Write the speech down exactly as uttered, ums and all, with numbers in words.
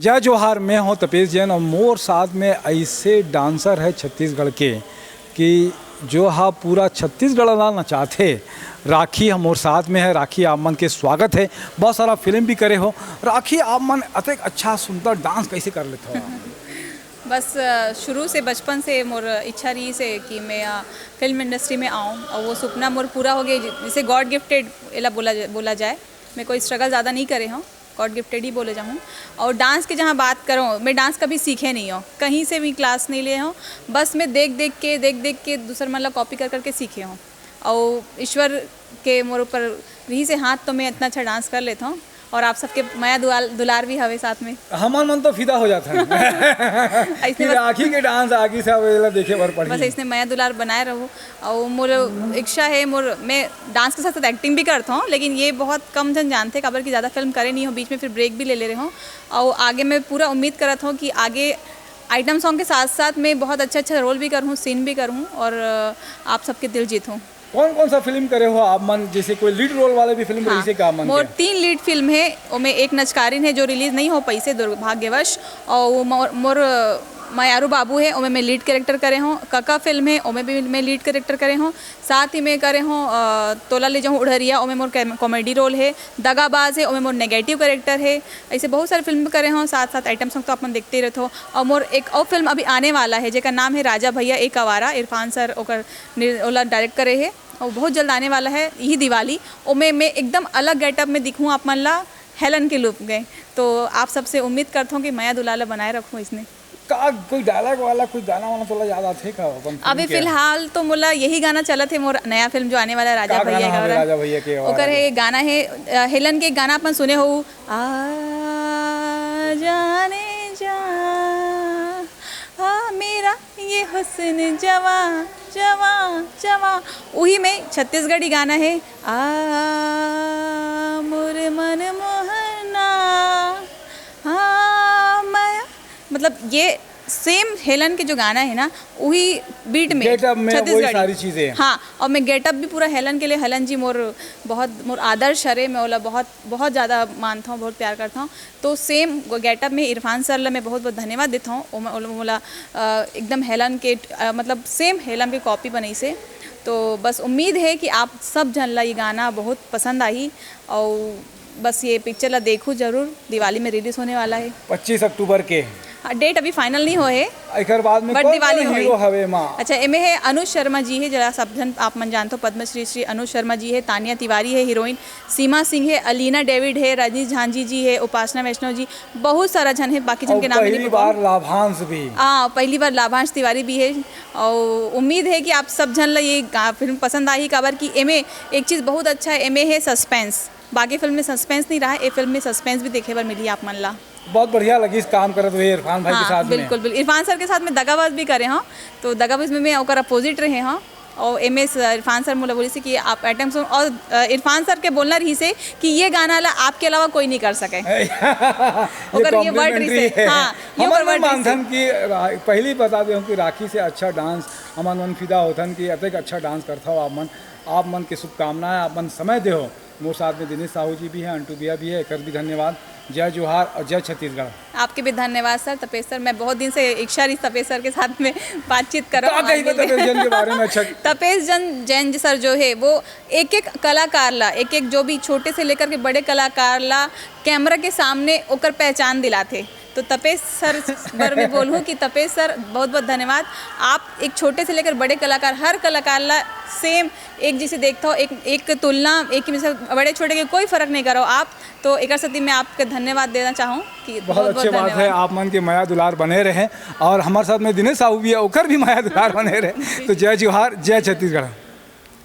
जय जोहार, मैं हूं तपेश जैन और मोर साथ में ऐसे डांसर है छत्तीसगढ़ के कि जो हा पूरा छत्तीसगढ़ ला नचाथे। राखी ह मोर साथ में है। राखी, आप मन के स्वागत है। बहुत सारा फिल्म भी करे हो। राखी, आप मन अतेक अच्छा सुंदर डांस कैसे कर लेते हो आप? बस अ, शुरू से, बचपन से मोर इच्छा रहिस हे कि मैं अ, फिल्म इंडस्ट्री में आऊँ और वो सपना मोर पूरा हो गया। जैसे गॉड गिफ्टेड एला बोला बोला जाए। मैं कोई स्ट्रगल ज़्यादा नहीं करे हूँ, गॉड गिफ्टेड ही बोले जाऊँ। और डांस के जहाँ बात करूँ, मैं डांस कभी सीखे नहीं हूँ, कहीं से भी क्लास नहीं ले हूँ। बस मैं देख देख के, देख देख के दूसर मन ला कॉपी कर करके सीखे हूँ। और ईश्वर के मोर ऊपर रहिस हे हाथ, तो मैं इतना अच्छा डांस कर लेता हूँ। और आप सबके मया दुआल- दुलार भी हवे साथ में। हमन मन तो फिदा हो जात हन ऐसने कि बस- राखी के डांस आगी से अब एला देखे बर बस पड़ही। ऐसने मया दुलार बनाए रहू। और मोर इच्छा है, मोर मैं डांस के साथ साथ एक्टिंग भी करता हूँ, लेकिन ये बहुत कम जन जानते, काबर कि ज़्यादा फिल्म करे नहीं हो, बीच में फिर ब्रेक भी ले ले रहे हो। और आगे मैं पूरा उम्मीद करत हूँ कि आगे आइटम सॉन्ग के साथ साथ मैं बहुत अच्छा अच्छा रोल भी करूँ, सीन भी करूँ और अ, आप सबके दिल जीतूँ। कौन कौन सा फिल्म करे हो आप मन, जैसे कोई लीड रोल वाले भी फिल्म हाँ, रहिस हे का आप मन मोर के? तीन लीड फिल्म है, ओमे एक नचकारिन है जो रिलीज नहीं हो पाइस हे दुर्भाग्यवश, और वो मोर, मोर मयारू बाबू है, ओमे मैं लीड कैरेक्टर करे हूँ। कका फिल्म है, ओमे भी मैं लीड कैरेक्टर करे हूँ। साथ ही मैं करे हूँ अ, तोला ले जाऊँ उड़हरिया, ओमे मोर कैम- कॉमेडी रोल है। दगाबाज है, ओमे मोर नेगेटिव कैरेक्टर है। ऐसे बहुत सारे फिल्म करे हूँ, साथ साथ आइटम सॉन्ग तो अपन देखते ही रहते हो। और मोर एक और फिल्म अभी आने वाला है, जेकर नाम है राजा भैया एक आवारा, इरफान सर ओकर निर- ओला डायरेक्ट करे है। और बहुत जल्द आने वाला है, यही दिवाली। ओमे मैं एकदम अलग गेटअप में दिखूँ आप मन ला, हेलन के लुक में। तो आप सबसे उम्मीद करता हूँ कि मया दुलार ला बनाए रखूँ इसने। का कोई डायलॉग वाला, कोई गाना वाला तोला याद आथे का अपन फिल्म अभी के? फिलहाल तो मोला यही गाना चलत है, मोर नया फिल्म जो आने वाला है, राजा का भैया गाना एक हवे आवारा। राजा भैया के आवारा ओकर के? है गाना है अ, हेलन के गाना अपन सुने हो, आ जाने जा, आ मेरा ये हुस्न जवा जवा जवा। उही में छत्तीसगढ़ी गाना है, आ मोर मन मोहना, आ मया। मतलब ये सेम हेलन के जो गाना है ना, वही बीट में Getup में वही छत्तीसगढ़ी। सारी चीज़ें। हाँ, और मैं गेटअप भी पूरा हेलन के लिए, हेलन जी मोर बहुत मोर आदर्श हरे, मैं ओला बहुत बहुत ज़्यादा मानता हूँ, बहुत प्यार करता हूँ। तो सेम गेटअप में इरफान सर ला मैं बहुत बहुत धन्यवाद देता हूँ। ओम- ओला मोला अ, एकदम हेलन के अ, मतलब सेम हेलन के कॉपी बनई से। तो बस उम्मीद है कि आप सब झन ला ये गाना बहुत पसंद आही। और बस ये पिक्चर ला देखू जरूर, दिवाली में रिलीज होने वाला है। पच्चीस अक्टूबर के। हाँ, डेट अभी फाइनल नहीं हो है। एकर बाद में But कौन दिवाली कौन होई। हीरो हवे मा? अच्छा, एमे है अनुज शर्मा जी है, जरा सब झन आप मन जानते हो, पद्मश्री श्री अनुज शर्मा जी है, तानिया तिवारी है हीरोइन, सीमा सिंह है, अलीना डेविड है, रजनी झांझी जी है, उपासना वैष्णव जी, बहुत सारा झन है, बाकी झन और के नाम नहीं पहली बताऊँ। बार लाभांश भी। हाँ, पहली बार लाभांश तिवारी भी है। और उम्मीद है कि आप सब झन ला ये गा- फिल्म पसंद आही, काबर कि एमे एक चीज़ बहुत अच्छा है, एमे है सस्पेंस। बाकी फिल्म में सस्पेंस नहीं रहा, ये फिल्म में सस्पेंस भी देखे बर मिली आप मन ला। बहुत बढ़िया लगिस काम करत हुए इरफान भाई के हाँ, साथ में। बिल्कुल बिल्कुल। इरफान सर के साथ में दगाबाज भी करे हूँ, तो दगाबाज में मैं ओकर अपोजिट रहे हूँ। और एम एस इरफान सर मोला बोलिस कि आप आइटम सॉन्ग, और अ, इरफान सर के बोलना रहिस हे कि ये गाना ला आपके अलावा कोई नहीं कर सके। ये ओकर ये वर्ड कॉम्प्लीमेंट्री रहिस हे। है। हाँ, ये हमन ओकर मन वर्ड रहिस हे। मानथन कि रा- पहली बता देहूँ कि राखी से अच्छा डांस, हमन मन फिदा होथन कि अतेक अच्छा डांस करथव आप मन। आप मन के शुभकामनाएं, आप मन समय देहो। मोर साथ में दिनेश साहू जी भी हैं, अंटू भैया भी है, एकर भी धन्यवाद। जय जोहार और जय छत्तीसगढ़। आपके भी धन्यवाद सर। तपेश सर, मैं बहुत दिन से इच्छा रही तपेश सर के साथ में बातचीत करो, का कही मिल- तपेश जैन के बारे में? अच्छा। तपेश जन जैन सर जो है, वो एक एक कलाकार ला, एक एक जो भी छोटे से लेकर के बड़े कलाकार ला कैमरा के सामने ओकर पहचान दिलाथे। तो तपेश सर बर मैं बोलूँ कि तपेश सर, बहुत बहुत धन्यवाद। आप एक छोटे से लेकर बड़े कलाकार, हर कलाकार ला सेम एक जैसे देखता हो, एक एक तुलना, एक ही में से बड़े छोटे के कोई फर्क नहीं करो आप। तो एक साथ ही मैं आपके धन्यवाद देना चाहूँ कि बहुत अच्छे बात है। आप मन के मया दुलार बने रहे और हमारे साथ में दिनेश साहू भी है, ओकर भी मया दुलार बने रहे। तो जय जोहार, जय छत्तीसगढ़।